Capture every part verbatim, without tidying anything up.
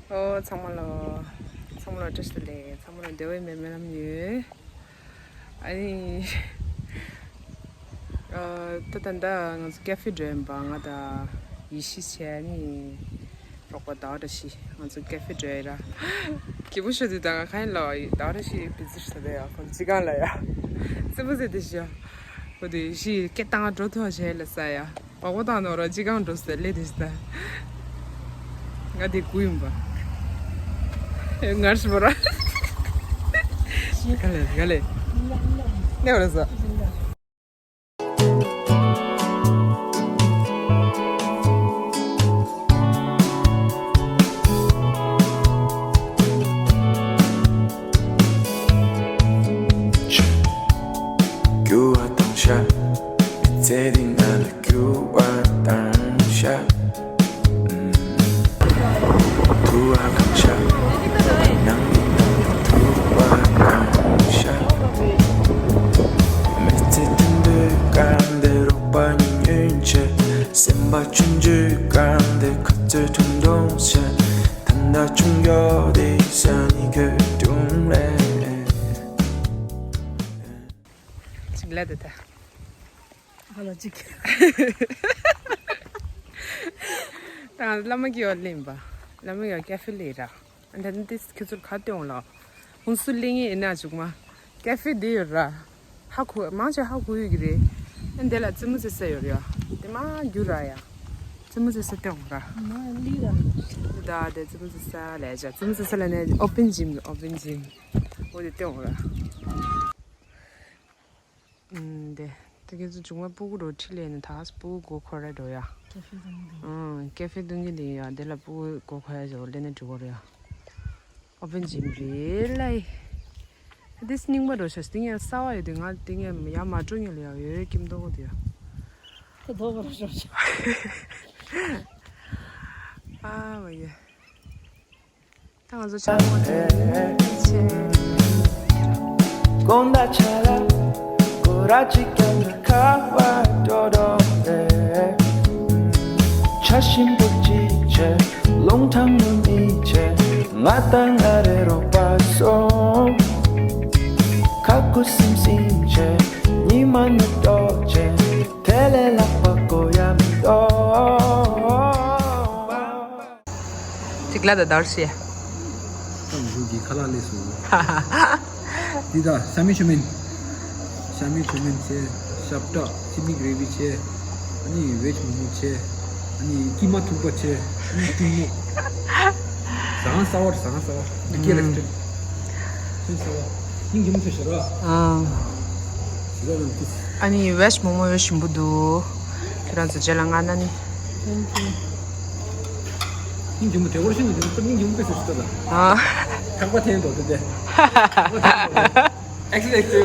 ཨོ། ཚང་མ་ལ། ཚང་མ་ལ་བཀྲ་ཤིས་བདེ་ལེགས། ཚང་མ་ལ་བདེ་བའི་སྨོན་ལམ་ཡོད། ཨ་ནི། ཨ། ད་ད་ལྟ་ང་ཚོ་ཀེ་ཕེ་འགྲོ་ཡིན་པ། ང་དང་ཡེ་ཤེས་བྱས་ནི། རོགས་པ་ཟླ་བ་བཀྲ་ཤིས། ང་ཚོ་ཀེ་ཕེ་འགྲོ་ཡིན་ར། སྐྱིད་པོ་ཤོད་དུས་ད་ང་ག་ཡིན་ལ། ཟླ་བ་བཀྲ་ཤིས་བི་ཛི་ཤོད་ཡ། ཁོང་ཅི་གང་ལ་ཡ། རྩེད་མོ་རྩེ་དེ་ཤི་ཡ། ཁོ་དེ་ཤི་སྐད་བཏང་འགྲོ་ཐུབ་བྱས་ལ་ས་ཡ། བག་པ་བཏང་ནོ་ར་ཅི་གང་འགྲོ་ཟེར་ལེ་དེ་ཤི་ད། ང་དེ་དགུ་ཡིན་པ། ངར་ཤི་བོ་ར། ག་ལེ་ག་ལེ། ནེ་བ་ར་ས། རྒྱུ་བ་དང་ཤ། མི་ཚེ་འདི་ང་ལ་རྒྱུ་བ་དང་ཤ། ཐུ་བ་གང་ཤ། ནང་མི་ནང་ཐུ་བ་གང་ཤ། མི་ཚེ་དུད་འགྲོའི་སྐད་འདི་རོགས་པ་ཉིད་ཉོན་ཆེ། སེམས་པ་ཆུང་ཆུང་སྐད་འདི་ཁ་ཚོད་ཐུང་ཐུང་ཤ། ད་ལྟ་ཆུང་ཡོད་དེ་ས་ནི་གོ་ཐུང་རེད། ཅིག་ལ་དེ་ད། ཧ་ལ་ཅིག་ད་བླ་མ་གི་ཡོད་ལེན་པ། བླ་མ་ཡོད་ཀེ་ཕེ་ལེ་ར། ཨ་འདི་འདི་ཁྱོད་ཚོར་ག་སྟོན་ལ། ཧུན་སུ་ལེན་ཡིན་ན་བཅུག་མ། ཀེ་ཕེ་འདི་ཡོད་ར། ཧ་གོ་མང་ཆེ་ཧ་གོ་ཡོད་ཀྱི་རེད། ཨ་འདི་ལ་རྩེད་མོ་རྩེ་ས་ཡོད་ར། དེ་མ་རྒྱུ་ར་ཡ། རྩེད་མོ་རྩེ་ས་སྟོན་ར། མ་ལི་ར། ད་དེ་རྩེད་མོ་རྩེ་ས་ལས་ཅ། རྩེད་མོ་རྩེ་ས་ལ་ནས་ཨོ་པན་ཇིམ། ཨོ་པན་ཇིམ། འོ་དེ་སྟོན་ར། ཨུམ། དེ་དེ་ག་ཚོད་བྱུང་བ། སྤུ་གུ་རོ་ཁྲིད་ལས་ནས་ད་སྤུ་གུ་མགོ་འཁོར་ར་འགྲོ་ཡ། ཀེ་ཕེ་དང་དེ། ཨང་། ཀེ་ཕེ་དུང་གི་ལས་ཡ། དེ་ལ་སྤུ་གུ་མགོ་འཁོར་ཡ་ཟེར་བ་ལས་ནས་འགྲོ་གི་རེད་ཡ། ཨོ་པན་ཇིམ་རེད་ལ་ཡི། དེ་སྙིང་པ་འགྲོ་ཤ་སྟེང་ཡ་གསར་བ་ཡོད་དུས་ང་སྟེང་ཡ་ཡ་མ་འགྲོ་ཉེ་ལ་ཡ་ཡོད་ཀྱིམ་ཏོག་གོ་དུ་ཡ། ཁོ་དོག་པ་ར་ཤོར་ཤ། ཨ་མ་ཡེ། ད་ང་ཚོ་ཆང་མོ་དེ་ཆེ། དགོང་དག་ཆ་ལ་སྐོར་ར་ཅིག་ཀྱང་ཁ་བ་འགྲོ་འགྲོ་རེད། ཆ་ཞིམ་པོ་ཅིག་བྱས། རླུང་ཐང་ངུ་མི་བྱས། ང་དང་ང་རེ་རོགས་པ་སོང་། ཁ་ཁུ་སིམ་སིམ་བྱས། ཉི་མ་ནུབ་ཏོག་བྱས། དེ་ལས་ལག་པ་གོ་ཡ་མི་འདུག་ཅིག་ལ་ད་དར་ཤེ། ཏང་ཧྲུའུ་ཅི་ཁ་ལག་ལས་སུ། འདི་ད་ཤ་མི་ཆུ་མིན། ཤ་མི་ཆུ་མིན་ཆེ། ཤབ་ཏ་སི་མིག་རེ་བི་ཆེ། ཨ་ནི་ཝེཇ་མོ་མོ་ཆེ། ཨ་ནི་ཀི་མ་ཐུག་པ་ཆེ། ཨ་ནི་ཏུང་མོ། ཟ་ཁང་གསར་བ་རེད། ཟ་ཁང་གསར་བ། ཨ་ཀེ་རེ་སི་ཊོ་རན་ཊི། ཨ་ནི་ཝེཇ་མོ་མོ་ཡོད་ཞིམ་པོ་འདུག་ཁྱེད་རང་ཚོ་རྗེས་ལ་མངགས་ན་ནི། སྙིང་རྗེ་མོ་བྲེ་བར་ཤིན་ཏུ་སྙིང་རྗེ་མོ་དཔེ་སུ་ཞིག་ལ། ཨ། ཐག་པ་འཐེན་འགྲོ་དུས་དེ། ཨེག་སི་ལེགས་ཏུ།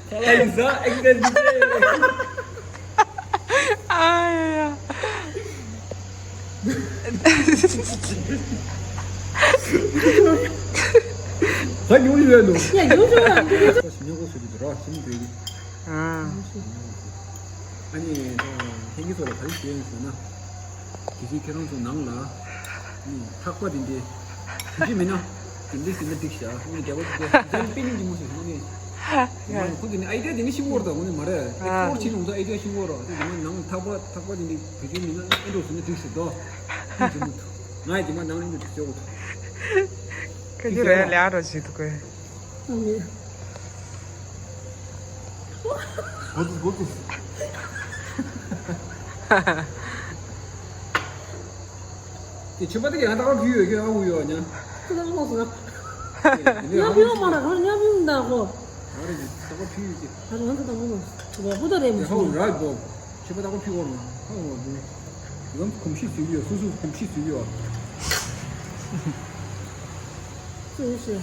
ཁ་ལག་ཡིན་ས་ཨེག་སི་ལེགས་ཏུ། ཨ་ཡ་ཡ། ད་ཉུང་ཉུང་ཡོད་འདུག་ཡ་ཉུང་ཉུང་ཡང་འདུག་ཉོ་གོ་ཟེར་གྱི་འདུག་ར་ཞིམ་འདུག་ཨ། ཨ་ནི་ད་ཧེང་གི་ཚོ་ལ་ག་རེ་བཤད་ཡོང་ཟེར་ན། དེ་རྗེས་ཁྱེད་རང་ཚོ་ནང་ལ་ནི་ཐག་པ་དེ་འདྲའི་དེ་འདྲ་མིན་ན་དེ་འདྲའི་ཟེར་ན་འགྲིག་ཤག་ངས་རྒྱལ་བ་དེ་འདྲ་ཟན་པི་ནི་འདི་མོ་ཟེར་ནོ་ནི། ཁོ་དེ་ནི་ཨའི་ཌི་ཡ་དེ་ནི་ཤིང་བོར་དང་ངོ་ནི་མ་རེད། དེ་ཨ་ཁོར་ཕྱིན་ནོ་ད་ཨའི་ཌི་ཡ་ཤིང་བོར་ར། དེ་ནི་ནང་ཐག་པ་ཐག་པ་དེ་འདྲའི་དེ་འདྲའི་མིན་ན་ཨེ་འགྲོ་ཟེར་ན་འགྲིག་ཤག་དོ། ངས་དེ་མ་ནང་ནི་འགྲིག་ཤག་ཁ་ཅིག་རེད་ལས་ཨ་རོ་ཞིག་ཏུ་ཀོས། དེ་ཆུ་པ་དེ་ཡང་དག་པར་ཕུལ་ཡོད་ཀྱི་ཨ་འུ་ཡོད་ཉ། ཁོ་ད་ཁོ་སོང་ང་། ཉ་ཕུལ་མ་ན་ཁོ་ཉ་ཕུལ་མ་ད་ཁོ། ང་རེ་ནི་དག་པར་ཕུལ་ཡོད་ཀྱི། ད་ང་ཚོ་དང་པོ་ནོ། ཁོ་ད་རེ་མོ་ཧ་འུ་ཞིག་ར་གོ། ཆུ་པ་དག་པར་ཕུལ་བོར་ནོ་ཧ་འུ་བོར་ནོ། ལམ་གོམས་གཤིས་བཟོས་ཡོད། སོ་སོ་གོམས་གཤིས་བཟོས་ཡོད། སོ་སོ།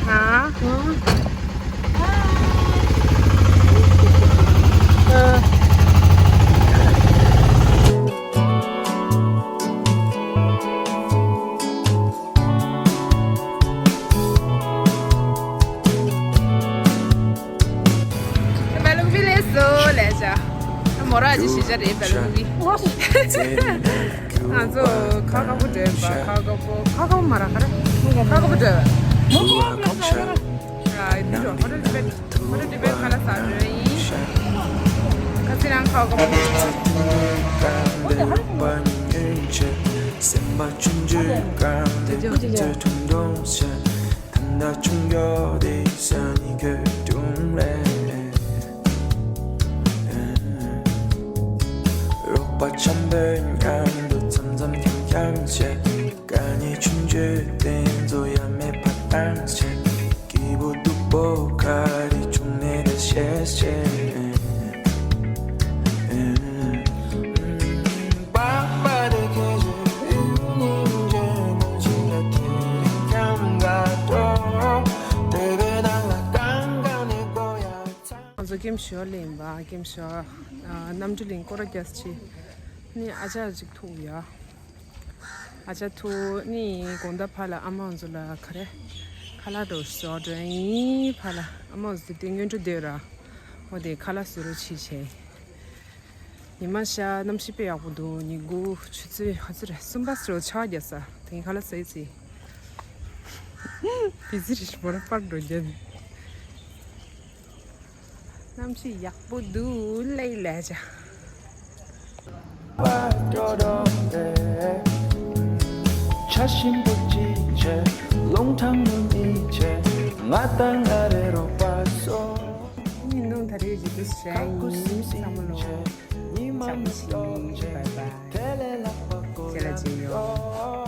ཨ། ཅི་ཞིག་བྱ་རེད་པ་ལུག་གི། ང་ཚོ་ཁ་ཁ་པོ་འགྲོ་ཡིན་པ། ཁ་ཁ་པོ། ཁ་ཁ་པོ་མ་ར་ཁ་ར། ཁ་ཁ་པོ་འགྲོ་ཡིན་པ། ཨ། འདི་འགྲོ། ཧོ་ཊེལ་ཏི་བེཊ། ཧོ་ཊེལ་ཏི་བེཊ་ཁ་ལག་ཟ་འགྲོ་ཡིན། ཁ་སི་རང་ཁ་ཁ་པོ། རོགས་པ་འཆམ་པོའི་མཉམ་དུ་འཆམ་འཆམ་འཆམ་འཆམ་བྱས། དཀའ་ངལ་ཆུང་ཆུང་དེ་ཚོ་ཡ་མེད་པ་བཏང་བྱས། སྐྱིད་པོ་སྡུག་པོ་ག་རེ་བྱུང་ནས་ད་བཤད་བཤད། ང་ཚོ་ཀེམ་ཞོར་ལ་ཡིན་པ། ཀེམ་ཞོར། ཨ། གནམ་གྲུ་གླིང་སྐོར་རྒྱག་ཅིག་ནི་ཨ་ཅག་ཅིག་ཐུག་ཡ། ཨ་ཅག་ཐུག་ནི་དགོང་དག་ཕར་ལ་ཨ་མ་ཚོ་ལ་ག་རེ་ཁ་ལག་འགྲོ་ཞོར་འགྲོ་ཡིན། ཕར་ལ་ཨ་མ་ཚོ་དེ་སྔོན་འགྲོ་སྡོད་ར། འོ་དེ་ཁ་ལག་བཟོ་རོགས་བྱེད་བྱས། ཉི་མ་ཤར། གནམ་གཤིས་དཔེ་ཡག་པོ་འདུག་ཉི་གུང་ཆུ་ཚོད་ཧ་ཙི་རེད། གསུམ་པ་ཙམ་ཆར་རྒྱག་ས། དེ་ཁ་ལག་ཟས་ཚེ། བི་ཟི་རེད། ཞིག་མོ་ར་པར་འགྲོ་རྒྱུ། གནམ་གཤིས་ཡག་པོ་འདུག་ལེ་ལེ་བྱ། ཆ་ཞིམ་པོ་ཅིག་བྱས། རླུང་ཐང་ངུ་གཉིས་བྱས། ང་དང་ང་རེ་རོགས་པ་སོ། ཉིན་ནུང་ད་རེས་ཀྱི་དུས་ཚོད་ཡིན། ཚང་མ་ལོ། ཉི་མ་ལྕགས་མོ་ཞིག་བའི་བའི་བའི། དེ་ལས་ལྷག་པ་གོ་ཡ་ཅེ་ལ་ཅེ་ཡོ།